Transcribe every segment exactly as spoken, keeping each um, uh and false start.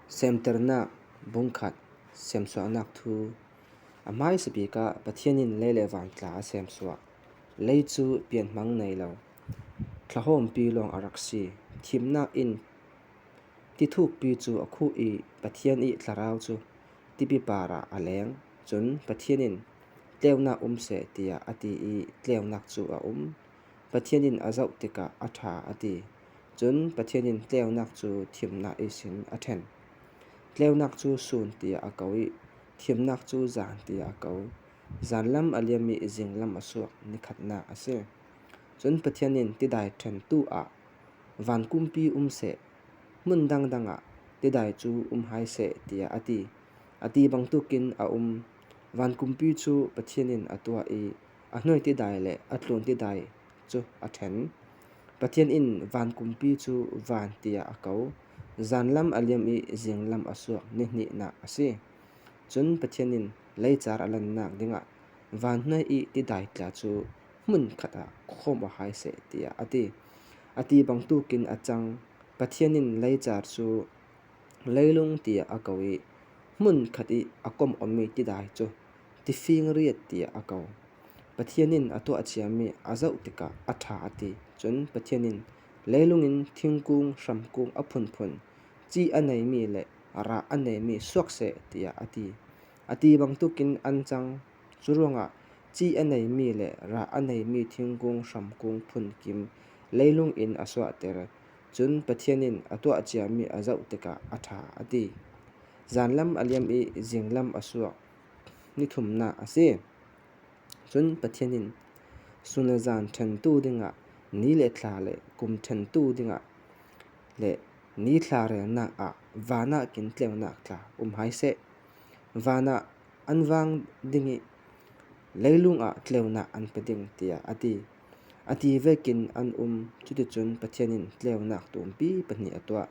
Semterna bung khat, semsuahna thu. A hmaisabik ah Pathian in lei le van tla a semsuah. Lei chu pian hmang nei lo, thlahawmpi lawng a rak si. Thimna in tithukpi chu a khuh i, Pathian i thlarau chu tipi par ah a leng. Chun Pathian in, "Tleunak um seh," tiah a ti i, tleunak chu a um. Pathian in a zauh tikah a ṭha a ti. Chun Pathian in tleunak chu thimna ihsin a ṭhen. Tleunak chu sun tiah a ko i, thimnak chu zan tiah a ko. Zan lam a liam i, zing lam a suak, ni khatna a si. Chun Pathian in, "Tidai ṭhentu ah van kumpi um seh, hmun dangdang ah tidai chu um hai seh," tiah a ti. A ti bangtukin a um. Van kumpi chu Pathian in a tuah i, a hnuai tidai le a tlun tidai chu a ṭhen. Pathian in van kumpi chu van tiah a ko. Zan lam a liam i, zing lam a suak, ni hnihna a si. Chun Pathian in, "Leichar a lannak dingah van hnuai i tidai tla chu hmun khat ah khawm aw hai seh," tiah a ti. A ti bangtukin a chang. Pathian in leichar chu leilung tiah a ko i, hmun khat i a kom om i tidai chu tifing riat tiah a ko. Pathian in a tuah chiam i a zauh tikah a ṭha a ti. Chun Pathian in, "Leilung in thingkung hramkung a phunphun, chi a nei mi le rah a nei mi suak seh," tiah a ti. A ti bangtukin an chang. Churuangah chi a nei mi le rah a nei mi thingkung hramkung phun kim leilung in a suahter. Chun Pathian in a tuah chiam i a zauh tikah a ṭha a ti. Zan lam a liam i, zing lam a suak, ni thumna a si. Chun Pathian in, "Sun le zan ṭhentu dingah, ni le thla le kum ṭhentu dingah le ni thlarelnak ah van ah kin tleunak tla um hai seh. Van ah an vang ding i, leilung ah tleunak an pe ding," tiah a ti. A ti vekin an um. Cuticun Pathian in tleunak tumpi pahnih a tuah.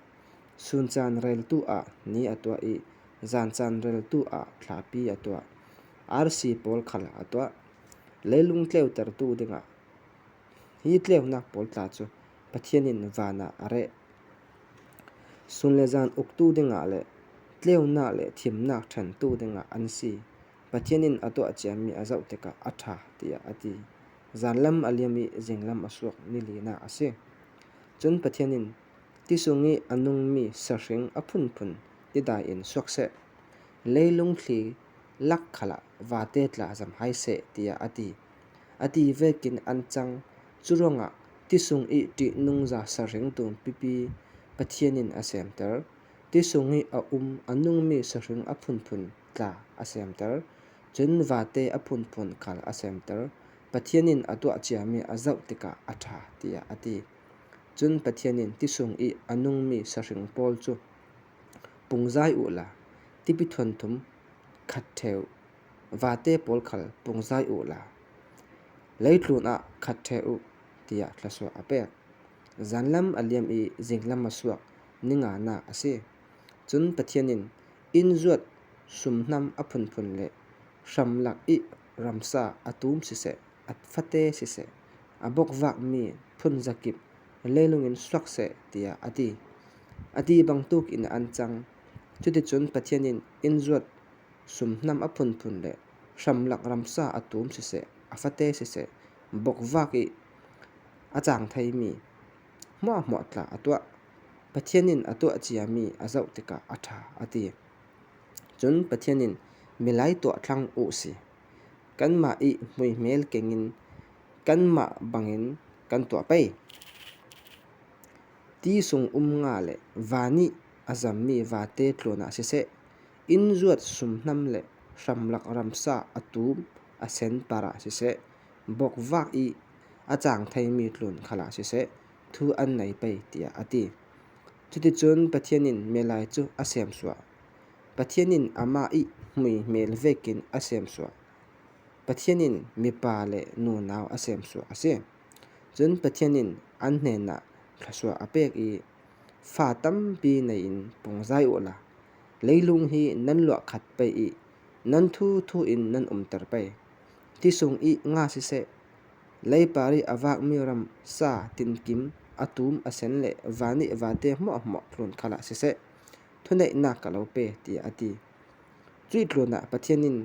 Sun chan reltu ah ni a tuah i, zan chan reltu ah thlapi a tuah. Arsi pawl khal a tuah. Leilung tleutertu dingah hi tleunak pawl tla chu Pathian in van ah a reh. Sun le zan uktu dingah le tleunak le thimnak ṭhentu dingah an si. Pathian in a tuah chiam i a zauh tikah a ṭha, tiah a ti. Zan lam a liam i, zing lam a suak, ni lina a si. Chun Pathian in, "Ti sung i a nung mi sahring a phunphun tidai in suak seh. Leilung thli lak khal ah vate tla zam hai seh," tiah a ti. A ti vekin an chang. Churuangah ti sung i ṭihnung za sahring tum pipi Pathian in a semter. Ti sung i a um a nung mi sahring a phunphun tla a semter. Chun vate a phunphun khal a semter. Pathian in a tuah chiam i a zauh tikah a ṭha, tiah a ti. Chun Pathian in, "Ti sung i a nung mi sahring pawl chu pungzai uh la, tipi thuanthum khat ṭheu vate pawl khal pungzai uh la, leitlun ah khat ṭheu uh," tiah thluasuah a pek. Zan lam a liam i, zing lam a suak, ni ngana a si. Chun Pathian in, "Inn zuat sumhnam a phunphun le hramlak i ramsa a tum siseh, a fate siseh, a bokvak mi phun zakip leilung in suak seh," tiah a ti. A ti bangtuk in an chang. Cuticun Pathian in, "Inn zuat sumhnam a phunphun le hramlak ramsa a tum siseh, a fate siseh, bokvak i a chang thei mi hmuahhmuah tla a tuah. Pathian in a tuah chiam i a zauh tikah a ṭha," a ti. Chun Pathian in, "Milai tuah thlang uh si. Kanmah i hmuihmel kengin kanmah bangin kan tuah pei. Ti sung um nga le van i a zam mi vate tlun ah siseh, inn zuat sumhnam le hramlak ramsa a tum a sen par ah siseh, bokvak i a chang thei mi tlun khal ah siseh, thu an nei pei," tiah a ti. Cuticun Pathian in milai chu a semsuah. Pathian in amah i hmuihmel vekin a semsuah. Pathian in mipa le nunau a semsuah a si. Chun Pathian in an hnenah thluasuah a pek i, "Fa tampi nei in pungzai uh la, leilung hi nan luah khat pei i, nan thu thu in nan umter pei. Ti sung i nga siseh, leipar i a vak mi ramsa tinkim a tum a sen le van i vate hmuahhmuah tlun khal ah siseh, thuneina ka lo pe, tia a ti. Chutlun ah Pathian in,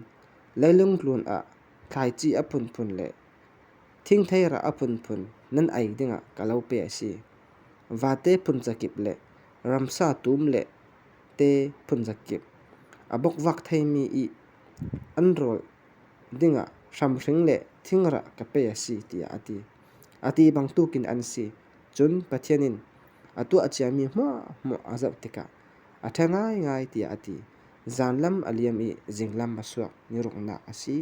leilung tlun ah thlaichi a phunphun leh thingthei rah a phunphun nan ei ding ah ka lo pe asi. Vate phun jakip leh ramsa tum leh te phun jakip, a bokvak thei mi i an rol ding ah hramhring leh thing rah ka pe asi, tia a ti. A ti bang tukin an si. Chun Pathian in a tuah chia mi hmuahhmuah a zauh tik ah, a ṭha ngaingai, tia a ti. Jan lam a liam i, zing lam a suak, ni rukna asi.